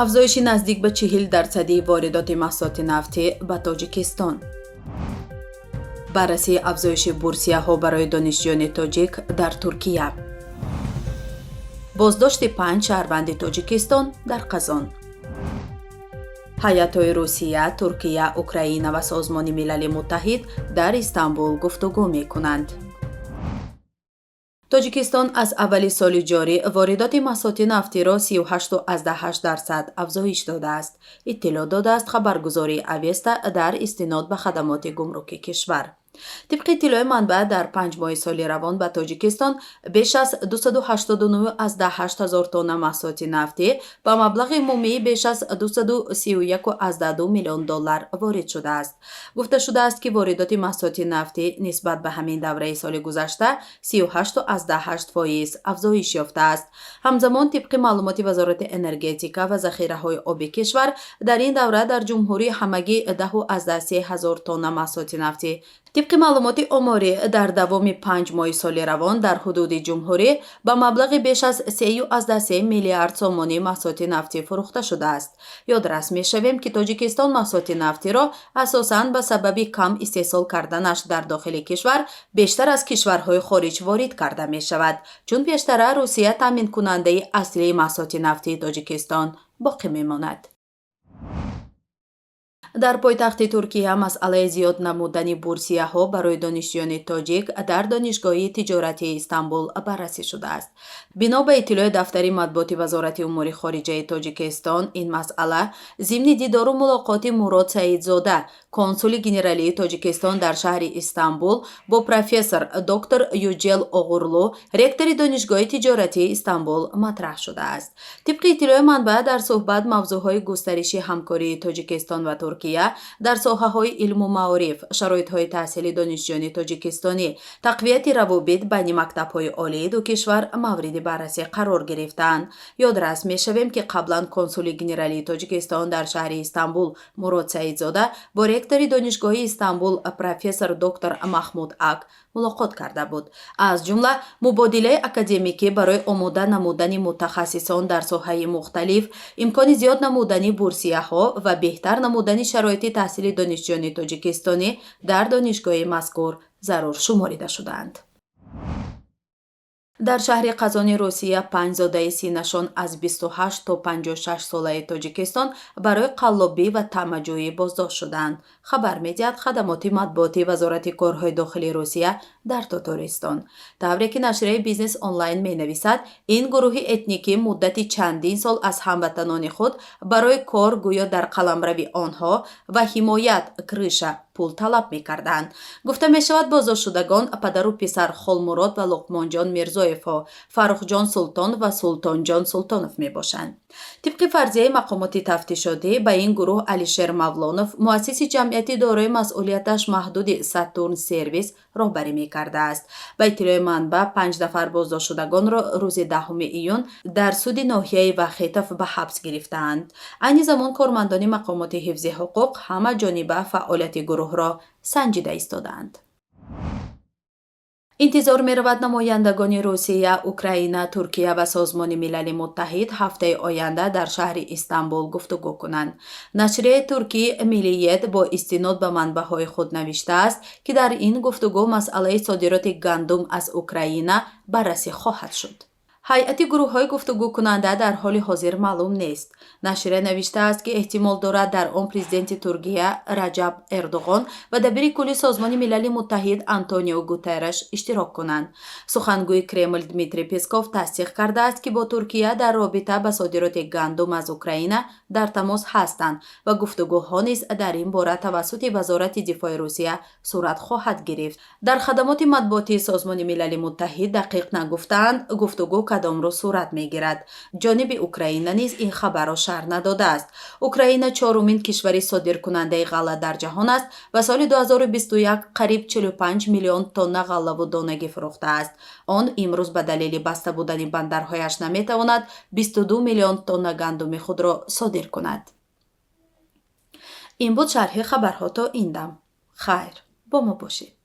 Афзоиши наздик ба 40 дарсадии воридоти маҳсулоти нафтӣ ба Тоҷикистон. Баррасии афзоиши бурсияҳо барои донишҷӯёни тоҷик дар Туркия. Боздошти панҷ шаҳрванди Тоҷикистон дар Қазон. Ҳайатҳои Русия, Туркия, Украина ва Созмони Милали Муттаҳид дар Истанбул гуфтугӯ мекунанд. Тоҷикистон аз аввали соли ҷорӣ воридоти маҳсулоти нафтиро 38,8% афзоиш додааст, иттилоъ додааст хабаргузории Авеста дар истинод ба хадамоти гумруки кишвар. Тибқи иттилои манбаъ, дар 5 моҳи соли равон ба Тоҷикистон беш аз 289,8 ҳазор тонна маҳсулоти нафтӣ ба маблағи умумии беш аз 231,2 миллион доллар ворид шудааст. Гуфта шудааст, ки воридоти маҳсулоти нафтӣ нисбат ба ҳамин давраи соли гузашта 38,8% афзоиш ёфтааст. Ҳамзамон, тибқи маълумоти Вазорати энергетика ва захираҳои оби кишвар, дар ин давра дар ҷумҳурӣ ҳамагӣ 10,3 ҳазор тонна маҳсулоти нафтӣ. Тибқи маълумоти оморӣ, дар давоми 5 моҳи соли равон дар ҳудуди ҷумҳурӣ ба маблағи беш аз 3,3 миллиард сомонӣ маҳсулоти нафтӣ фурӯхта шудааст. Ёдрас мешавем, ки Тоҷикистон маҳсулоти нафтиро асосан ба сабаби кам истеҳсол карданаш дар дохили кишвар бештар аз кишварҳои хориҷ ворид карда мешавад, чун пештара Русия таъминкунандаи аслии маҳсулоти нафтии Тоҷикистон боқӣ мемонад. Дар пойтахти Туркия масъалаи зиёд намудани бурсияҳо барои донишҷӯёни тоҷик дар Донишгоҳи тиҷоратии Истанбул баррасӣ шудааст. Бино ба иттилои дафтари матбуоти Вазорати умури хориҷаи Тоҷикистон, ин масъала зимни дидору мулоқоти Мурод Саидзода, консули генералии Тоҷикистон дар шаҳри Истанбул, бо профессор доктор Юҷел Оғурлу, ректори Донишгоҳи тиҷоратии Истанбул, матраҳ шудааст. Тибқи иттилои манбаъ, дар суҳбат мавзӯъҳои густариши ҳамкории Тоҷикистон ва Туркия дар соҳаҳои илму маориф, шароитҳои таҳсили донишҷӯёни тоҷикистонӣ, тақвияти равобит байни мактабҳои олии ду кишвар мавриди баррасӣ қарор гирифтаанд. Ёдрас мешавем, ки қаблан консули генералии Тоҷикистон дар шаҳри Истанбул Мурод Саидзода бо ректори Донишгоҳи Истанбул профессор доктор Маҳмуд Ак мулоқот карда буд. Аз ҷумла мубодилаи академикӣ барои омода намудани мутахассисон дар соҳаи мухталиф, имкони зиёд намудани бурсияҳо ва беҳтар намудани шароити таҳсили донишҷӯёни тоҷикистонӣ дар донишгоҳи мазкур зарур шуморида шудаанд. Дар шаҳри Қазони Русия панҷ зодаи синнашон аз 28 то 56 солаи Тоҷикистон барои қаллобӣ ва тамаъҷӯӣ боздошт шуданд, хабар медиҳад хадамоти матбуотии Вазорати корҳои дохилии Русия дар Тотористон. Тавре ки нашрияи Бизнес Онлайн менависад, ин гурӯҳи этникӣ муддати чандин сол аз ҳамватанони худ барои кор гӯё дар қаламрави онҳо ва ҳимоят, крыша, пул талаб мекарданд. Гуфта мешавад, боздоштшудагон падару писар Холмурод ва Луқмонҷон Мирзоевҳо, Фаррухҷон Султон ва Султонҷон Султонов мебошанд. Тибқи фарзияи мақомоти тафтишотӣ, ба ин гурӯҳ Алишер Мавлонов, муассиси ҷамъияти дорои масъулияташ маҳдуди «Сатурн Сервис», роҳбарӣ мекардааст. Ба иттилои манбаъ, панҷ нафар боздоштшудагонро рӯзи 10 июн дар суди ноҳияи Вахитов ба ҳабс гирифтаанд. Айни замон кормандони мақомоти ҳифзи ҳуқуқ ҳама ҷониба фаъолияти гурӯҳро санҷида истодаанд. Интизор меравад, намояндагони Русия, Украина, Туркия ва Созмони Милали Муттаҳид ҳафтаи оянда дар шаҳри Истанбул гуфтугӯ кунанд. Нашрияи туркӣ Миллиет бо истинод ба манбаъҳои худ навиштааст, ки дар ин гуфтугӯ масъалаи содироти гандум аз Украина баррасӣ хоҳад шуд. Ҳайати гурӯҳҳои гуфтугӯкунанда дар ҳоли ҳозир маълум нест. Нашрия навиштааст, ки эҳтимол дорад дар он президенти Туркия Раҷаб Эрдоғон ва дабири кулли Созмони Милали Муттаҳид Антонио Гутерреш иштирок кунанд. Сухангӯи Кремл Дмитрий Песков тасдиқ кардааст, ки бо Туркия дар робита ба содироти гандум аз Украина дар тамос ҳастанд ва гуфтугӯҳо низ дар ин бора тавассути Вазорати дифои Русия сурат хоҳад гирифт. Дар хадамоти матбуотии Созмони Милали Муттаҳид дақиқ нагуфтаанд, гуфтугӯ кадом рӯз сурат мегирад. Ҷониби Украина низ ин хабарро шарҳ надодааст. Украина чорумин кишвари содиркунандаи ғалла дар ҷаҳон аст ва соли 2021 қариб 45 миллион тонна ғаллаву донагӣ фурӯхтааст. Он имрӯз ба далели баста будани бандарҳояш наметавонад 22 миллион тонна гандуми худро содир кунад. Ин буд шарҳи хабарҳо то ин дам. Хайр, бо мо бошед.